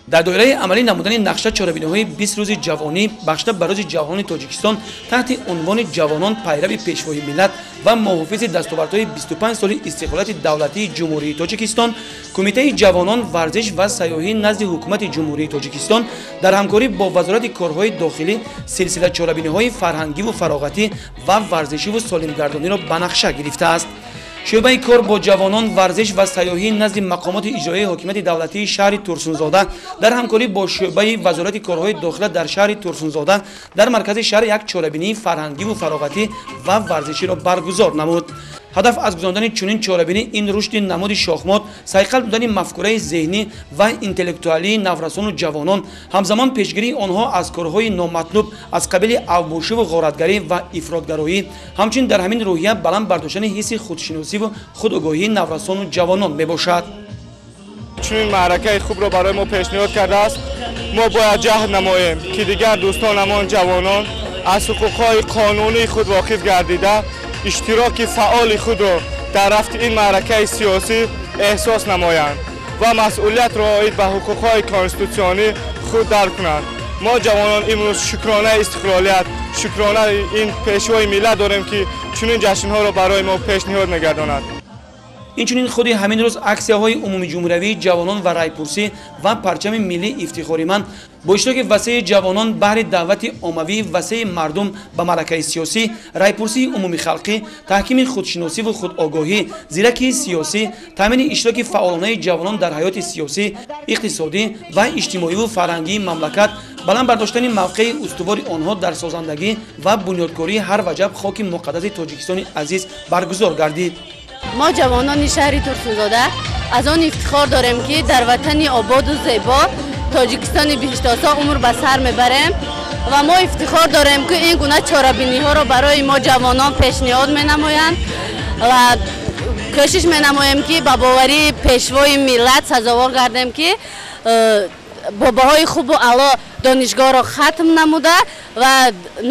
Дар доираи амалӣ намудани нақша чорабиниҳои 20 рӯзи ҷавонӣ бахшида ба рӯзи ҷавонони Тоҷикистон таҳти унвони «Ҷавонон пайрави пешвои миллат ва муҳофизи дастовардҳои 25 соли истиқлолияти давлатии Ҷумҳурии Тоҷикистон», Кумитаи ҷавонон, варзиш ва сайёҳӣ назди Ҳукумати Ҷумҳурии Тоҷикистон дар ҳамкорӣ бо Вазорати корҳои дохилӣ силсила чорабиниҳои фарҳангиву фароғатӣ ва варзишиву солимгардониро ба нақша гирифтааст. Шӯъбаи кор бо ҷавонон, варзиш ва сайёҳӣ назди мақомоти иҷроияи ҳокимияти давлатии шаҳри Турсунзода дар ҳамкорӣ бо шӯъбаи Вазорати корҳои дохила дар шаҳри Турсунзода дар маркази шаҳр як чорабинии фарҳангиву фароғатӣ ва варзиширо баргузор намуд. Ҳадаф аз гузарондани чунин чорабинӣ ин рушди намуди шохмот, сайқал додани мафкураи зеҳнӣ ва интеллектуалии наврасону ҷавонон, ҳамзамон пешгирии онҳо аз корҳои номатлуб аз қабили авбошиву ғоратгарӣ ва ифротгароӣ, ҳамчунин дар ҳамин рӯҳия баланд бардоштани ҳисси худшиносиву худогоҳии наврасону ҷавонон мебошад. Чунин маъракаи хубро барои мо пешниҳод кардааст. Мо бояд ҷаҳд намоем, ки дигар дӯстонамон ҷавонон аз ҳуқуқҳои қонунии худ воқиф гардида, иштироки фаъоли худро дар рафти ин маъракаи сиёсӣ эҳсос намоянд ва масъулиятро оид ба ҳуқуқҳои конститутсионӣ худ дарк кунанд. Мо ҷавонон имрӯз шукронаи истиқлолият, шукронаи ин пешвои миллат дорем, ки чунин ҷашнҳоро барои мо пешниҳод мегардонад. Инчунин худи ҳамин рӯз аксияҳои умумиҷумҳуриявии «Ҷавонон ва райпурсӣ» ва «Парчами миллӣ ифтихори ман» бо иштироки васеи ҷавонон баҳри даъвати оммавии васеи мардум ба маъракаи сиёсӣ, райпурсии умумихалқӣ, таҳкими худшиносиву худогоҳӣ, зиракии сиёсӣ, таъмини иштироки фаъолонаи ҷавонон дар ҳаёти сиёсӣ, иқтисодӣ ва иҷтимоиву фарҳангии мамлакат, баланд бардоштани мавқеи устувори онҳо дар созандагӣ ва бунёдкории ҳар ваҷаб хоки муқаддаси Тоҷикистони азиз баргузор гардид. Мо, ҷавонони шаҳри Турсунзода, аз он ифтихор дорем, ки дар ватани ободу зебо, Тоҷикистони биҳиштосо, умр ба сар мебарем ва мо ифтихор дорем, ки ин гуна чорабиниҳоро барои мо ҷавонон пешниҳод менамоянд ва кӯшиш менамоем, ки ба боварии пешвои миллат сазовор гардем, ки бо баҳои хубу аъло донишгоҳро хатм намуда ва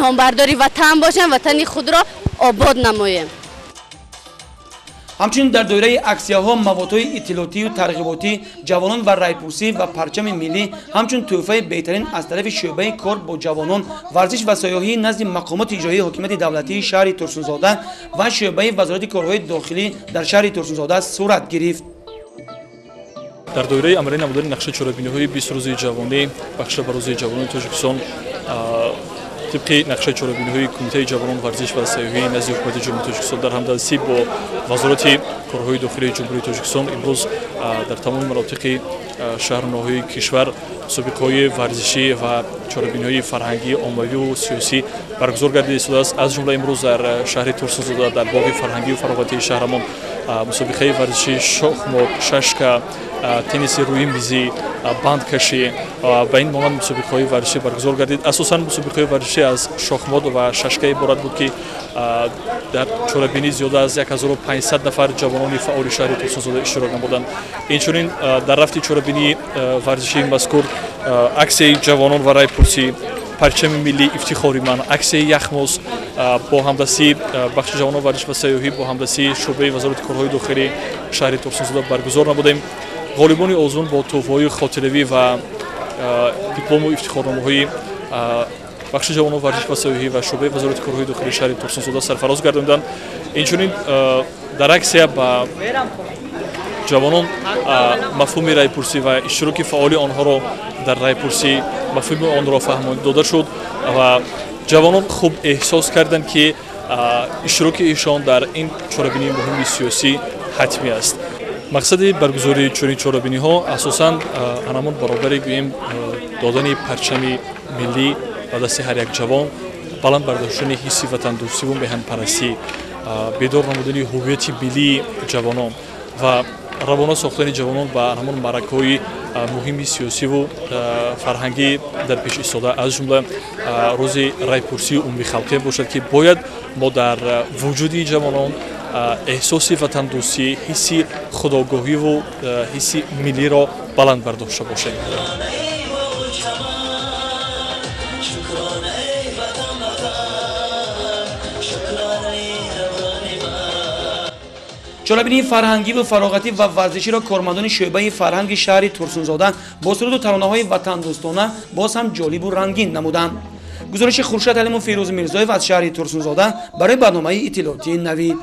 номбардори ватан бошем, ватани худро обод намоем. Ҳамчунин дар доираи аксияҳо маводҳои иттилоотию тарғиботӣ «Ҷавонон ва райпурсӣ» ва «Парчами миллӣ» ҳамчун тӯҳфаи беҳтарин аз тарафи шӯъбаи кор бо ҷавонон, варзиш ва сайёҳӣ назди мақомоти иҷроияи ҳокимияти давлатии шаҳри Турсунзода ва шӯъбаи Вазорати корҳои дохилӣ дар шаҳри Турсунзода сурат гирифт. Дар доираи амалӣ намудани нақшаи чорабиниҳои 20 рӯзи ҷавонӣ бахшида ба рӯзи ҷавонони Тоҷикистон, тибқи нақшаи чорабиниҳои Кумитаи ҷавонон, варзиш ва сайёҳии назди Ҳукумати Ҷумҳурии Тоҷикистон дар ҳамдастӣ бо Вазорати корҳои дохилии Ҷумҳурии Тоҷикистон имрӯз дар тамоми манотиқи шаҳру ноҳияи кишвар мусобиқаҳои варзишӣ ва чорабиниҳои фарҳангӣ, оммавию сиёсӣ баргузор гардида истодааст. Аз ҷумла имрӯз дар шаҳри Турсунзода дар боғи фарҳангию фароғатии шаҳрамон мусобиқаи варзишии шохмот, шашка, тенниси рӯи мизӣ, бандкашӣ ба ин монанд мусобиқаҳои варзишӣ баргузор гардид. Асосан мусобиқаҳои варзишӣ аз шохмот ва шашка иборат буд, ки дар чорабинӣ зиёда аз 1500 нафар ҷавонони фаъоли шаҳри Турсунзода иштирок намуданд. Инчунин дар рафти чорабинии варзишии мазкур аксияи «Ҷавонон ва райпурсӣ», «Парчами миллӣ ифтихори ман», аксияи «Яхмоз» бо ҳамдастии бахши ҷавонон, варзиш ва сайёҳӣ бо ҳамдастии шӯъбаи Вазорати корҳои дохилии шаҳри Турсунзода баргузор намудем. Ғолибони озмун бо тӯҳфаҳои хотиравӣ ва диплому ифтихорномаҳои бахши ҷавонон, варзиш ва сайёҳӣ ва шӯъбаи Вазорати корҳои дохилии шаҳри Турсунзода сарфароз гардонданд. Инчунин дар аксия ба ҷавонон мафҳуми райпурсӣ ва иштироки фаъоли онҳоро дар райпурсӣ, мафҳуми онро фаҳмонида дода шуд ва ҷавонон хуб эҳсос карданд, ки иштироки эшон дар ин чорабинии муҳими сиёсӣ ҳатмӣ аст. Мақсади баргузории чунин чорабиниҳо асосан анамон баробари гӯем додани парчами миллӣ ба дасти ҳар як ҷавон, баланд бардоштани ҳисси ватандӯстиву меҳанпарастӣ, бедор намудани ҳуввияти миллии ҷавонон ва равона сохтани ҷавонон ба ҳамон маъракаҳои муҳими сиёсиву фарҳангӣ дар пеш истода, аз ҷумла рӯзи райпурсии умумихалқӣ бошад, ки бояд мо дар вуҷуди ҷавонон эҳсоси ватандӯстӣ, ҳисси худогоҳиву ҳисси миллиро баланд бардошта бошем. Чорабинии фарҳангиву фароғатӣ ва варзиширо кормандони шӯъбаи фарҳанги шаҳри Турсунзода бо суруду таронаҳои ватандӯстона боз ҳам ҷолибу рангин намуданд. Гузориши Хуршед Алиму, Фирӯз Мирзоев аз шаҳри Турсунзода барои барномаи иттилоотии Навид.